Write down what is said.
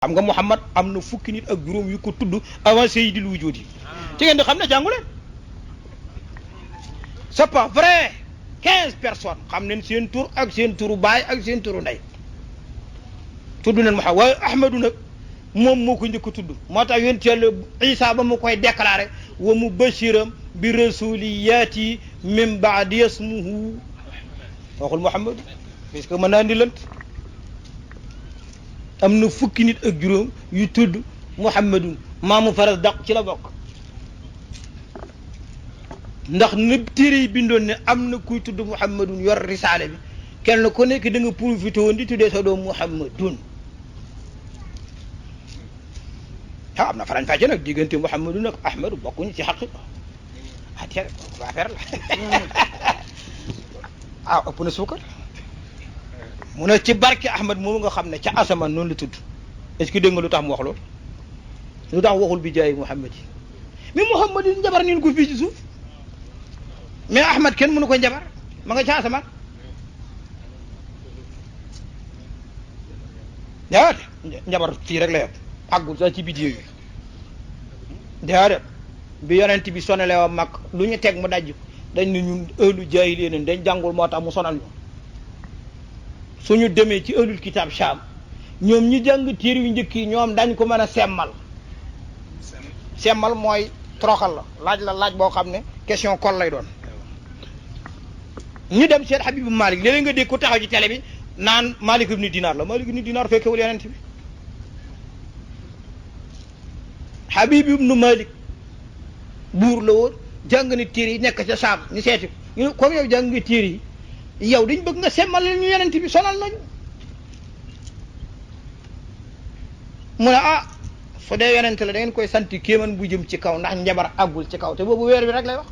xam nga Muhammad am na fukki nit ak juróom yu ko tudd avant sayyidil wujudi ci ngeen di xam ne jàngu leen c'est pas vrai 15 personnes xam nañ seen tur ak seen turu baay ak seen turu ndey tudd nañ Muhammad waaye Ahmadu nag moom moo ko njëkk a tudd moo tax yonent Yàlla Isa ba mu koy déclaré wa mubashiran bi rasuli yaati min baadi ismuhu waxul Muhammadu parce que mën naa andi lënt am na fukki nit ak juróom yu tudd Muhammadun maamu faras daq ci la bokk ndax nëb téere yi bindoon ne am na kuy tudd Muhammadun yor risaale bi kenn ku nekk da nga profité woon di tuddee sa doom Muhammadun am na farañ fàcce nag diggante Muhammadun ak Ahmadu bokkuñu ci xaqiqa tiere affaire la ëpp na suukar mu ne ci barke Ahmad moomu nga xam ne ca asamaan noonu la tudd est-ce que dégg nga lu tax mu wax loolu lu tax waxul bi jaay Muhammad yi mais Muhammad yi njabar nañ ko fii ci suuf mais Ahmad kenn mënu ko njabar ma nga ca asamaan yaa njabar fii rek la yem àggul sax ci bidéo yi déedéet bi yonent bi sonalee wa mag lu ñu teg mu daj dañ ne ñun ëllu jaay leen dañ jàngul moo tax mu sonal ñu suñu demee ci ëllul kitaab Shaam ñoom ñi jàng téere yu njëkk yi ñoom dañ ko mën a semmal mooy troxal la laaj boo xam ne question kol lay doon ñu dem seet Habib Malik léeg-léeg nga dégg ko taxaw ci télé bi naan Malik ibn Dinar la Malik ibn Dinar fekkewul yonent bi Habib ibn Malik buur la woon jàng na téere yi nekk ca Shaam ñu seeti ko ñu comme yow jàng nga téere yi yow dañ bëgg nga semmal ñu yonent bi sonal nañu mu ne su dee yonent la da ngeen koy sant kéeman bu jëm ci kaw ndax njabar àggul ci kaw te boobu weer bi rek lay wax